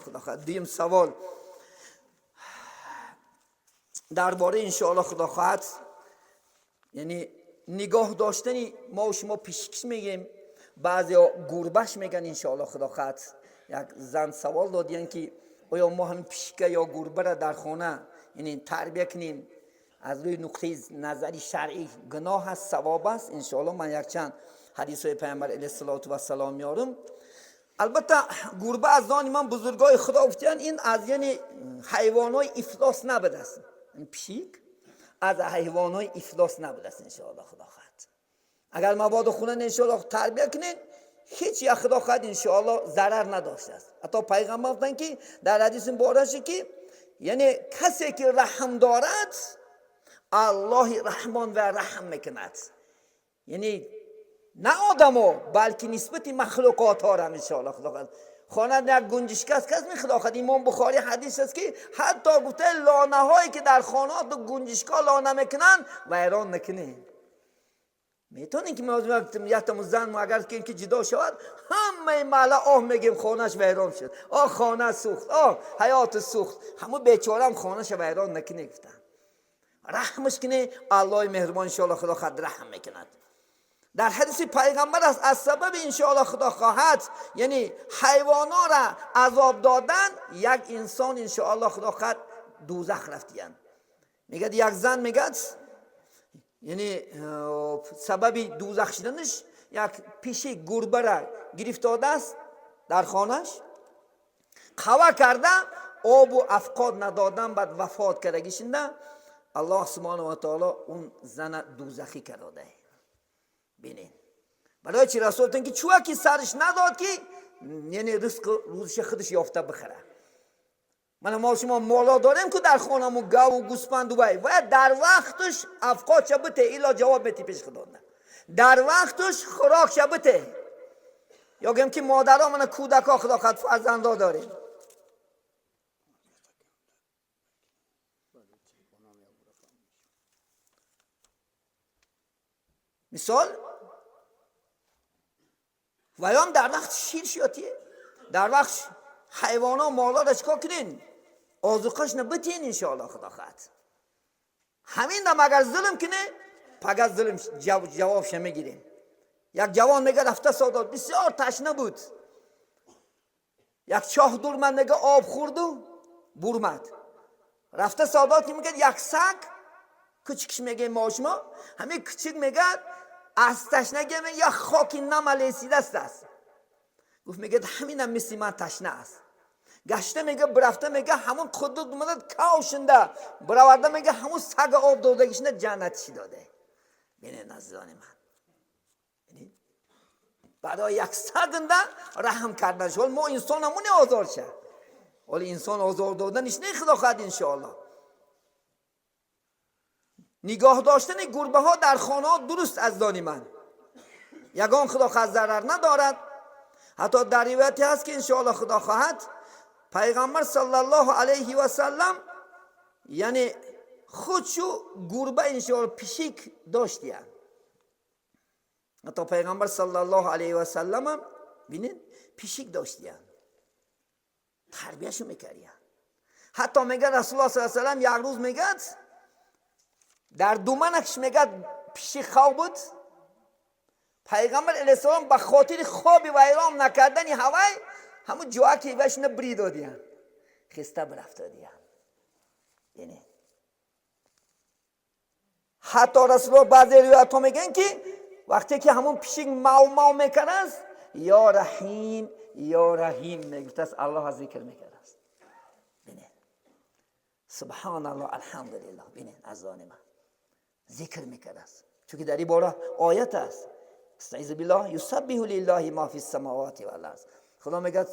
خدا خواهد. دویم سوال درباره انشاءالله خدا خواهد، یعنی نگاه داشتنی ما و شما پیشکش میگیم، بعضی ها گربش میگن انشاءالله خدا خواهد. یک زن سوال دادین که آیا ما هم پیشکه یا گربه را در خانه یعنی تربیه کنیم از روی نقطه نظری شرعی گناه است، ثواب است؟ انشاءالله من یک چند حدیث های پیامبر علیه الصلاة و السلام میارم. البته گربه از آن من بزرگای خدا گفتن این از یعنی حیوانای افلاس نبوده است. پیشک از حیوانای افلاس نبوده است انشاءالله خدا خواهد. اگر مبادا خونه انشاءالله تربیه کنین هیچ یک خدا خواهد انشاءالله ضرر نداشته است. حتی پیغمبر گفتن که در حدیث مبارک که یعنی کسی که رحم دارد الله رحمان و رحم میکند، یعنی نه آدمو بلکه نسبت مخلوقات ها را انشاءالله خدا خواهد. خانه یک گنجشک است کس می خدا خواهد. امام بخاری حدیث است که حتی گفته لانه هایی که در خانات و گنجشک ها لانه میکنن ویران نکنین. میتونین که ما یک تا زن ما اگر که جدا شود همه محله آه میگیم خانهش ویران شد، آه خانه سوخت، آه حیات سوخت، همون بیچاره هم خانهش ویران نکنه. گفتن رحمش کنه الله مهربان انشاءالله خدا خود رحم میکند. در حدیث پیغمبر است از سبب انشاءالله خدا خواهد یعنی حیوانا را عذاب دادن یک انسان انشاءالله خدا خواهد دوزخ رفتیان. میگه یک زن میگه یعنی سبب دوزخ شدنش یک پیش گربه را گرفت داده است در خانهش، قوا کرده آب و افقاد ندادن، بعد وفات کردگیشنده الله سبحانه و تعالی اون زن دوزخی کرده. بینین برای چی رسول که چوکی سرش نداد که یعنی رزق روزش خودش یافته بخره. من ما شما مالا داریم که در خانمون گاو و گوسفند و باید در وقتش افقاد بته الا جواب بتی پیش خدا نه. در وقتش خوراک بته. یا گم که مادرها من کودکا خدا خد فرزندا داریم. مثال و یا هم در وقت شیر شیاتیه، در وقت حیوانا مالا را چیکار کنین؟ آذوقه‌اش بتین انشاءالله خدا خواهد. همین دم اگر ظلم کنه پگه ظلم جوابش میگیریم. یک جوان میگه رفته سادات بسیار تشنه بود، یک چاه دور من میگه آب خورد و برمد. رفته سادات که میگه یک سگ کوچکش میگه ما شما همین کوچک میگه از تشنگی من یا خاکی نمالیسیده است. گفت میگه همینم مثل من تشنه است. گشته میگه برفته میگه همون خودت مدد کاوشنده براورده میگه همون سگ آب دادگیشنده جنتشی داده. بینه عزیزان من، برای یک سگنده رحم کردن شد. ما انسان همون آزار شد، ولی انسان آزار دادنش نه خدا خواهد انشاءالله. نگاه داشتن گربه ها در خانه ها درست از دانی من یگان خدا خواهد ضرر ندارد. حتی در روایتی هست که انشاءالله خدا خواهد پیغمبر صلی الله علیه و سلم یعنی خودشو گربه انشاءالله پیشک داشتیان. حتی پیغمبر صلی الله علیه و سلم هم بینین پیشک داشتیان، تربیهشو میکردیان. حتی میگه رسول الله صلی الله علیه و سلم یک روز میگه در دومنکش میگه پیشی خواب بود، پیغمبر علیه السلام به خاطر خواب ویران نکردن هوای همون جوکی وش نبری دادیان، خسته برفت دادیان. یعنی حتی رسول الله بعضی روایت ها میگن که وقتی که همون پیشی ماو ماو میکنه است یا رحیم یا رحیم میگفت است، الله ذکر میکرد است. ببین سبحان الله الحمدلله. ببین از آن من ذکر میکرد است، چون که در این باره آیت است استعیذ بالله یسبح لله ما فی السماوات والارض. خدا میگه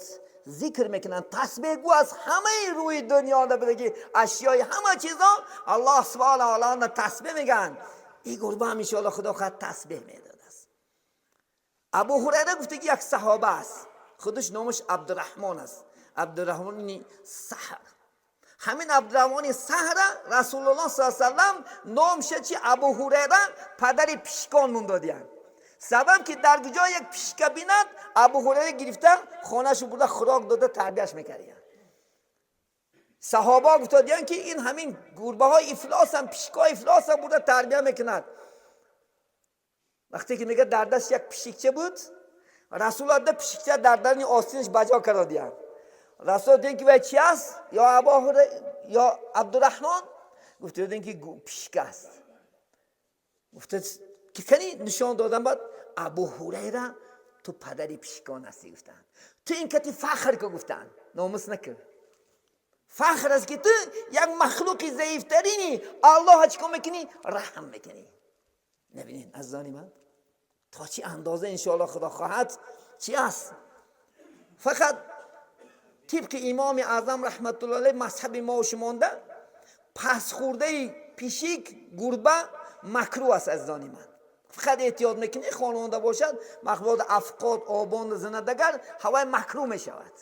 ذکر میکنن، تسبیح گو از همه روی دنیا بگی اشیای همه چیزا الله سبحانه و تعالی تسبیح میگن. این گربه هم انشاءالله خدا خود تسبیح میداد است. ابو هریره گفته که یک صحابه است، خودش نامش عبدالرحمن است، عبدالرحمن سحر. همین عبدالرحمن سحر رسول الله صلی الله علیه و سلم نامش چی؟ ابو هریره پدر پیشکان مون دادیان. سبب که در کجا یک پیشکه بیند ابو هریره گرفته خانه‌شو برده خوراک داده تربیهش میکردیان. Саҳоба гуфтодиянд, ки ин ҳамин гурбаҳои ифлосам, пишикҳои ифлосам буда тарбия мекунад. Вақте ки мега, дар даст як пишикча буд, Расул да пишикча дар дарни остинаш баҷо кардодиянд. Расул дидем, ки вай чи аст, ё Або, ё Абдураҳмон? Гуфта, ки пишик аст. Гуфта, ки кани, нишон додам. Баъд Абу Ҳурайра: «Ту падари пишикон ҳастӣ», гуфтанд. «Ту ин кати фахр ку», гуфтанд, «номус накун, фахр аст, ки ту як махлуқи заифтарини Аллоҳа чӣ кор мекунӣ? Раҳм мекунӣ». Набинед, азизони ман, то чӣ андоза, иншоалло, худо хоҳад, чӣ аст. Фақат тибқи Имоми Аъзам раҳматулло алайҳ, мазҳаби мо шумонда, пасхӯрдаи пишик, гурба макрӯҳ аст, азизони ман. Фақат эҳтиёт мекунӣ, хонавода бошад, махлуқот афқот обон занадагар ҳавай макрӯҳ мешавад.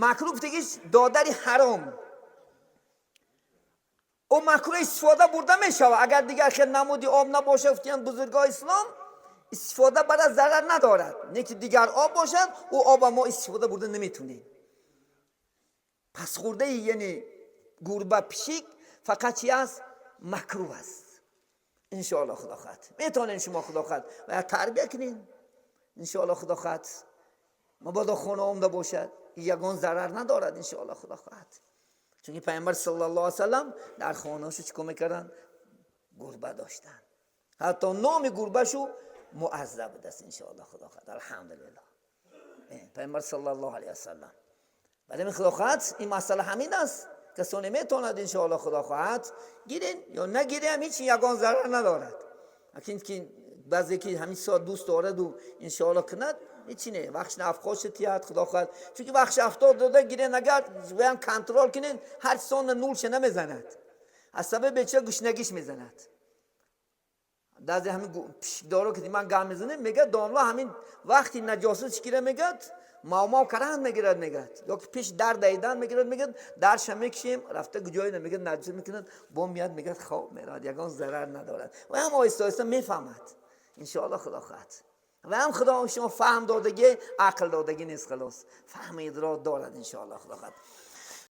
Макрӯҳ гуфтагиш додари ҳаром. Ӯ макрӯҳ истифода бурда мешавад, агар дигар хел намуди об набошад, гуфтиянд бузургои ислом, истифода бара зарар надорад. Не ки дигар об бошад, ӯ оба мо истифода бурда наметунем. Пасхӯрдаи, яъне гурба, пишик фақат чи аст? Макрӯҳ аст, иншоалло, худо хоҳад. Метавонем шумо, худо хоҳад, ва тарбия кунем, иншоалло, худо хоҳад. Мабодо хона омда бошад, ягон зарар надорад, иншоалло, худо хоҳад. Чунки Пайғамбар саллаллоҳу алайҳи васаллам дар хонаашо чӣ кор мекарданд? Гурба доштанд, ҳатто номи гурбашу Муазза будааст, иншоалло, худо хоҳад. Алҳамдулилло, Пайғамбар саллаллоҳу алайҳи васаллам. Вале, худо хоҳад, ин масъала ҳамин аст. Касоне метавонад, иншоалло, худо хоҳад, гирен ё нагирем, ҳеч ягон зарар надорад. Акин ки баъзе ки ҳамин соат дӯст дораду, иншоалло, кунад, ҳечи не. Вақтш нафқоша тиҳад, худо хоҳад, чунки вақтш 70 дода гирен, агар ваям контрол кунен, ҳар сона нулша намезанад, аз сабаби бечора гушнагиш мезанад. Баъзе ҳамин пишикдоро ки ман гап мезанем, мегӯяд: «Домла, ҳамин вақти наҷосат чикира?» Мегӯяд: «Мавмав каран мегирад», мегӯяд, ё ки пеш дар даидан мегирад. Мегӯяд: «Дарша мекушем, рафта ҷое мегӯяд, наҷосат мекунад, бо меяд», мегӯяд, хоб меравад, ягон зарар надорад. Ва ҳам оҳиста оҳиста мефаҳмад, иншоалло, худо хоҳад. Ва ҳам худо шумо фаҳм додагӣ, ақл додагӣ нест, халос, фаҳми идрок дорад, иншоалло, худо хоҳад.